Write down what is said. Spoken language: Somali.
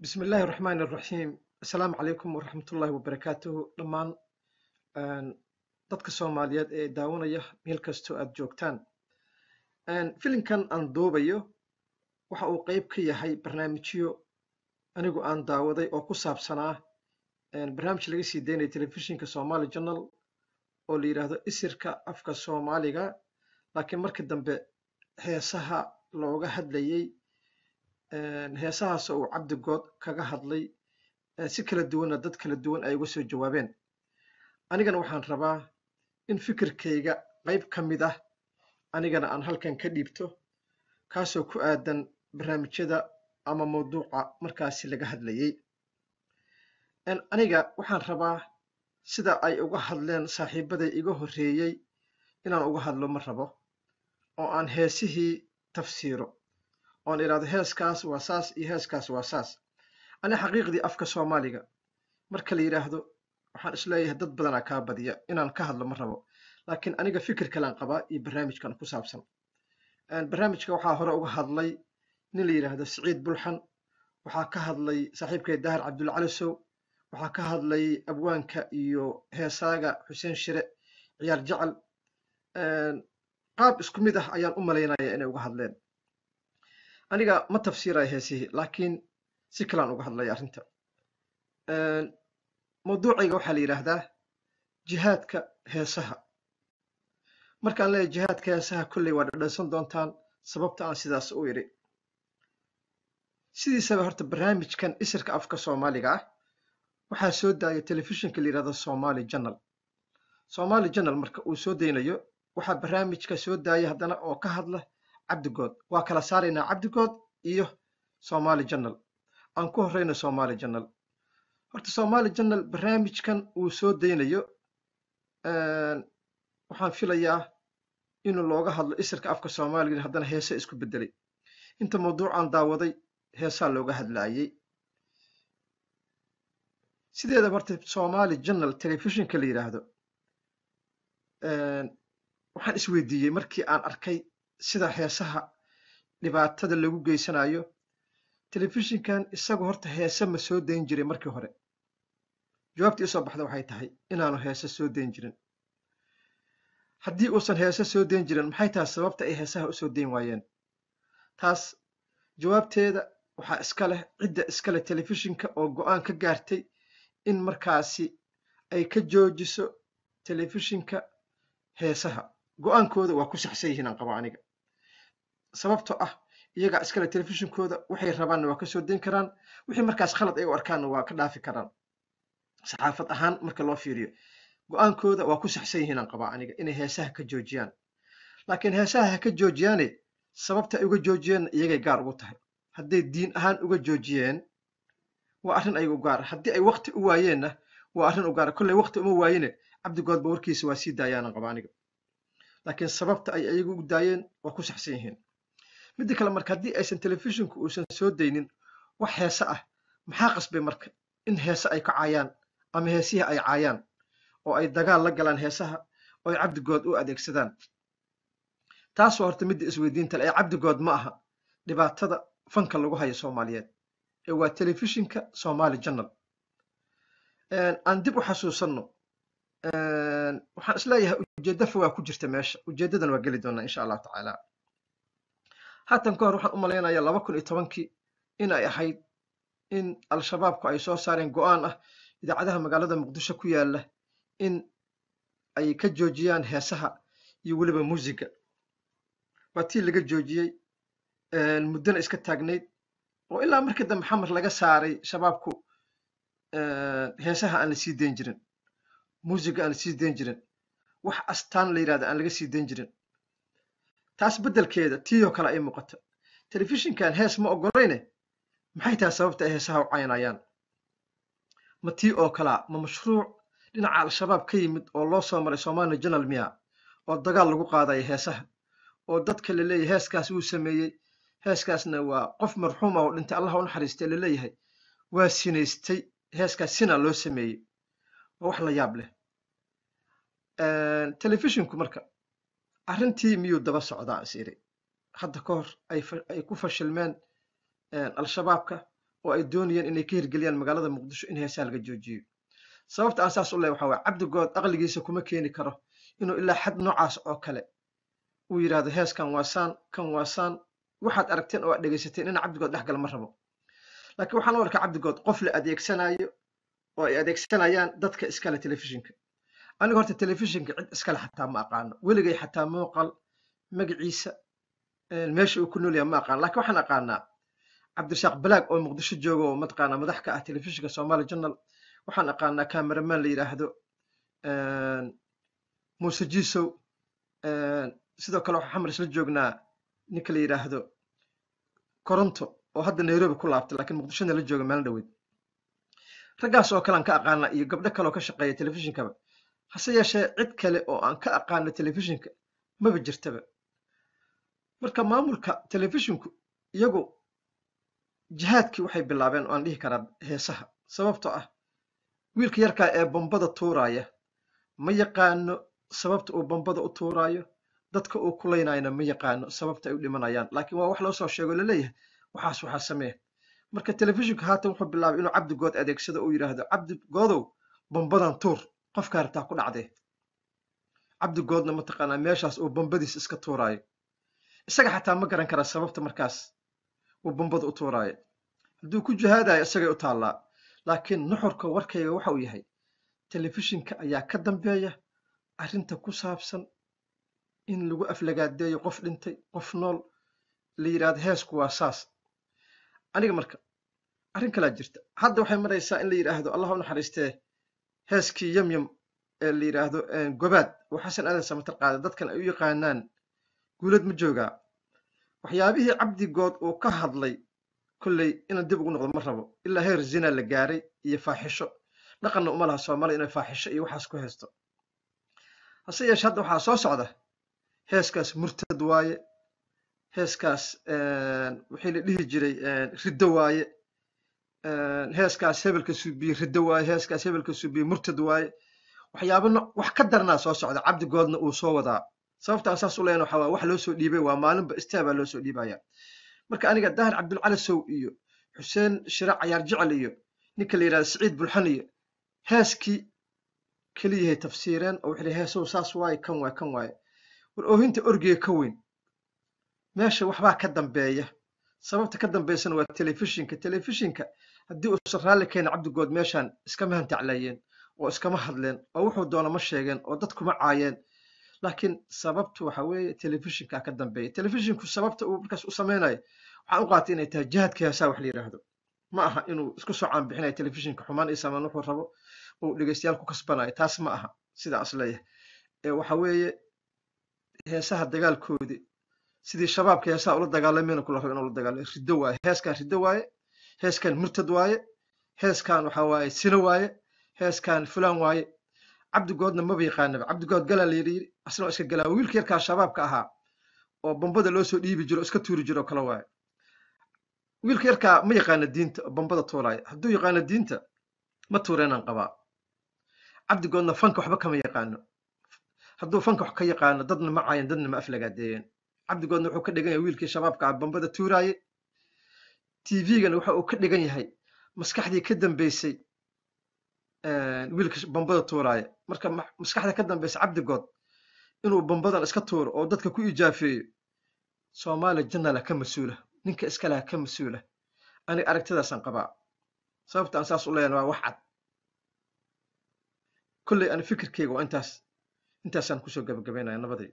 Bismi illaahi raxmaani raxiim. Assalaamu calaykum waraxmatullaahi wabarakaatuhu. Dhammaan dadka Soomaaliyeed ee daawanaya meel kastoo aad joogtaan, filimkan aan duubayo waxa uu qeyb ka yahay barnaamijyo anigu aan daawaday oo ku saabsanaa barnaamij laga sii daynaya telefishinka Somali Channel oo la yidhaahdo Isirka Afka Soomaaliga, laakiin markii dambe heesaha looga hadlayey, heesahaas oo uu Cabdi Good kaga hadlay si kala duwanna dad kala duwan ay uga soo jawaabeen. Anigana waxaan rabaa in fikirkayga qayb ka mid ah anigana aan halkan ka dhiibto, kaasoo ku aadan barnaamijyada ama mawduuca markaasi laga hadlayey. Aniga waxaan rabaa sida ay uga hadleen saaxiibaday iga horreeyey inaan uga hadlo ma rabo oo aan heesihii tafsiiro oon idhaahdo heeskaas waa saas iyo heeskaas waa saas. Ani xaqiiqdii afka Soomaaliga marka la yidhaahdo waxaan isleeyahay dad badanaa kaa badiya, inaan ka hadlo ma rabo, laakiin aniga fikir kalaan qabaa iyo barnaamijkan ku saabsan. Barnaamijka waxaa hore uga hadlay nin la yidhaahdo Siciid Bulxan, waxaa ka hadlay saaxiibkay Daahir Cabdulla Calisow, waxaa ka hadlay abwaanka iyo heesaaga Xuseen Shire Ciyaar Jecel. Qaab isku mid ah ayaan u malaynaya inay uga hadleen. Aniga ma tafsiiraya heesihii, laakiin si kalaan uga hadlaya arrinta. Mawduucayga waxaa la yidhaahdaa jihaadka heesaha. Markaan leeyahay jihaadka heesaha, kolley waa dhadhansan doontaan sababta aan sidaas u idhi. Sidiisaba horta barnaamijkan Isirka Afka Soomaaliga ah waxaa soo daaya telefishinka la yidhahdo Somali Channel. Somali Channel marka uu soo daynayo, waxaa barnaamijka soo daaya haddana oo ka hadla Cabdigood. Waa kala saaraynaa Cabdigood iyo Somali Channel. Aan ku horreyno Somali Channel. Horta Somali Channel barnaamijkan uu soo daynayo waxaan filayaa inuu looga hadlo isirka afka Soomaaliga, haddana heese isku beddelay. Inta mawduucaan daawaday heesaa looga hadlaayey. Sideedaba horta Somali Channel telefishinka la yidhaahdo waxaan isweydiiyey markii aan arkay sida heesaha dhibaatada lagu geysanayo, telefishinkan isagu horta heese ma soo dayn jiray markii hore? Jawaabta iisoo baxda waxay tahay inaanu heese soo dayn jirin. Haddii uusan heese soo dayn jirin, maxay tahay sababta ay heesaha usoo dayn waayeen? Taas jawaabteeda waxaa iska leh cidda iska leh telefishinka oo go'aan ka gaartay in markaasi ay ka joojiso telefishinka heesaha. Go'aankooda waa ku saxsan yihiin aan qabo aniga, sababtoo ah iyagaa iskale telefishinkooda, waxay rabaanna waa ka soo dayn karaan, wixii markaas khalad ay u arkaanna waa ka dhaafi karaan. Saxaafad ahaan marka loo fiiriyo, go'aankooda waa ku saxsan yihiin aan qabaa aniga inay heesaha ka joojiyaan. Laakiin heesaha ha ka joojiyaane, sababta ay uga joojiyeen iyagay gaar ugu tahay. Hadday diin ahaan uga joojiyeen waa arrin ayaga u gaara, haddii ay waqti u waayeenna waa arrin u gaara. Kolley waqti uma waayine, Cabdigoodba warkiisa waa sii daayaanan qaba aniga, laakiin sababta ay ayagu u daayeen waa ku saxsan yihiin. Midda kale, marka haddii aysan telefishinku uusan soo daynin wax heese ah, maxaa qasbay marka in heese ay ka caayaan ama heesihii ay caayaan oo ay dagaal la galaan heesaha oo ay Cabdigood u adeegsadaan? Taas waa horta midda isweydiinta le ee Cabdigood ma aha dhibaatada fanka lagu hayo Soomaaliyeed ee waa telefishinka Somali Channel. Aan dib u xasuusanno, waxaan isleeyahay ujeeddo fogaa ku jirta meesha, ujeeddadan waa geli doonaa insha Allahu tacaala. Haatan ka hor waxaan u malaynayaa 2010-kii in ay ahayd in Al-Shabaabku ay soo saareen go'aan ah idaacadaha magaalada Muqdisho ku yaala in ay ka joojiyaan heesaha iyo weliba muusiga. Waa tii laga joojiyey, muddona iska taagnayd oo ilaa markii dambe Xamar laga saaray Shabaabku. Heesaha aan la sii dayn jirin, muusiga aan la sii dayn jirin, wax astaan la yidhahda aan laga sii dayn jirin. Taas beddelkeeda tiiyoo kale ay muuqata telefishinkan hees ma ogolayne, maxay tahay sababta ay heesaha u caynayaan? Ma tii oo kalaa? Ma mashruuc dhinaca Al-Shabaab ka yimid oo loo soo maray Somali Channel miya oo dagaal lagu qaadayo heesaha oo dadka la leeyahay heeskaas wuu sameeyey, heeskaasna waa qof marxuum ah oo dhintay, Allah u naxariistay, la leeyahay waa sinaystay, heeskaas sina loo sameeyey? Waa wax la yaab leh. Telefishinku marka arrintii miyuu daba socdaa is iri hadda ka hor ay ku fashilmeen Al-Shabaabka oo ay doonayeen inay ka hirgeliyaan magaalada Muqdisho in heesaha laga joojiyo. Sababta aan saas u leeyahay waxaa waaye, Cabdigood aqligiisa kuma keeni karo inuu ilaa xad noocaas oo kale uu yidhaahdo heeskan waa saan, kan waa saan. Waxaad aragteen oo aad dhegaysateen in Cabdigood dhex gala ma rabo, laakiin waxaan u arkaa Cabdigood qof la adeegsanayo oo ay adeegsanayaan dadka iskale telefishinka. Aniga horta telefishinka cid iskale xataa ma aqaano, weligay xataa muuqal magaciisa, meesha uu ku nool yahay ma aqaano, laakiin waxaan aqaanaa Cabdirasaaq Balaag oo Muqdisho jooga oo mataqaanaa madax ka ah telefishinka Somali Journal. Waxaan aqaanaa cameraman la yidhaahdo Muuse Jiisow. Sidoo kale waxaan Xamar isla joognaa ninka la yidhaahdo Koronto oo hadda Nairobi ku laabtay, laakiin Muqdishona la jooga maalin dhoweyd. Raggaas oo kale aan ka aqaanaa iyo gabdho kale oo ka shaqeeya telefishinkaba. Hase yeeshee cid kale oo aan ka aqaano telefishinka maba jirtaba. Marka maamulka telefishinku iyagu jihaadkii waxay bilaabeen oo aan dhihi karaa heesaha, sababtoo ah wiilka yarkaa ee bombada tuuraya ma yaqaano sababta uu bombada u tuuraayo, dadka uu ku laynayana ma yaqaano sababta ay u dhimanayaan, laakiin waa wax loo soo sheego laleeyahay waxaas waxaa samee. Marka telefishinku haatan wuxuu bilaabay inuu Cabdigood adeegsado uu yidhaahdo, Cabdigoodow, bombadan tuur, qofkaa rabtaa ku dhacdee. Cabdigoodna mataqaanaa meeshaas uu bombadiis iska tuuraayo, isaga xataa ma garan karaa sababta markaas uu bombada u tuuraayo. Hadduu ku jihaadayo isagay u taallaa, laakiin nuxurka warkayga waxa uu yahay telefishinka ayaa ka dambeeya arrinta ku saabsan in lagu aflagaadeeyo qof dhintay, qof nool, la yidhaahdo heesku waa saas. Aniga marka arrin kalaa jirta. Hadda waxay maraysaa in la yidhaahdo, Allah u naxariistee, heeskii Yamyam ee la yidhaahdo Gobaad oo Xasan Aadan Samatar qaada, dadkan ay u yaqaanaan Guulad ma joogaa. Waxyaabihii Cabdigood uu ka hadlay kolley inaan dib ugu noqdo ma rabo, ilaa heer zina la gaaray iyo faaxisho. Dhaqanna uma laha Soomaaliya inay faaxisho iyo waxaas ku haysto. Hase yeeshee hadda waxaa soo socda heeskaas murtad waaye, heeskaas wixii la dhihi jiray riddo waaye, heeskaas hebelka suubiye riddo waaye, heeskaas hebelka suubiye murtad waaye. Waxyaabo wax ka darnaa soo socda, Cabdigoodna uu soo wadaa. Sababta aan saas u leeyahay waxaa waaye wax loo soo dhiibay, waa maalinba istaabaa loo soo dhiibaya. Marka aniga Daahir Cabdulcali Sow iyo Xuseen Shiraac Cayaar Jecel iyo ninka la yidhahdo Siciid Bulxan iyo heeskii keliyahay tafsiireen oo waxay heesow saas waaye, kan waaye, kan waaye. War oohinta orgiga ka weyn, meesha waxbaa ka dambeeya. Sababta ka dambeysana waa telefishinka. Telefishinka haddii uusan raalli keenin Cabdigood meeshaan iskama hantaclayeen oo iskama hadleen oo wuxuu doono ma sheegeen oo dadkuma caayeen, laakiin sababtu waxa weeye telefishinka ka dambeeya. Telefishinku sababta uu markaas u sameynayo waxaan u qaatay inay tahay jihaadka heesaha wax la yidhaahdo. Ma aha inuu isku soo caanbixinayo telefishinka xumaan iyo samaan wuxuu rabo uu dhegeystayaal ku kasbanayo, taas ma aha sidaas leeyahay. Ee waxa weeye heesaha dagaalkoodii, sidii shabaabka heesaha ula dagaalamayna kula rabo inuu la dagaalamo. Riddo waaye heeskan, riddo waaye heeskan, murtad waaye heeskan, waxa waaye sino waaye heeskan, fulaan waaye. Cabdigoodna maba yaqaanaba. Cabdigood galaa la yidhi, asna waa iska galaa. Wiilka yarkaa shabaabka ahaa oo bombada loo soo dhiibi jiro iska tuuri jiro kale waaye. Wiilka yarkaa ma yaqaana diinta oo bombada tuuraya. Hadduu yaqaano diinta ma tuureenaan qabaa. Cabdigoodna fanka waxba kama yaqaano. Hadduu fanka wax ka yaqaano dadna ma caayan, dadna ma aflagaadeeyeen. Cabdigoodna wuxuu ka dhigan yahay wiilkii shabaabka ah bombada tuuraaye. TV-gana waxa uu ka dhigan yahay maskaxdii ka dambeysay wiilka bombada tuuraaye. Marka maskaxda ka dambeysa Cabdigood inuu bombadan iska tuuro oo dadka ku ijaafeeyo, Soomaali Janala ka mas-uula, ninka iskalaha ka mas-uula. Aniga aragtidaasaan qabaa. Sababta aan saas u leeyahay waa wax cad. Kolley ani fikirkeyga waa intaas, intaasaan kusoo gabagabaynaya. Nabadii.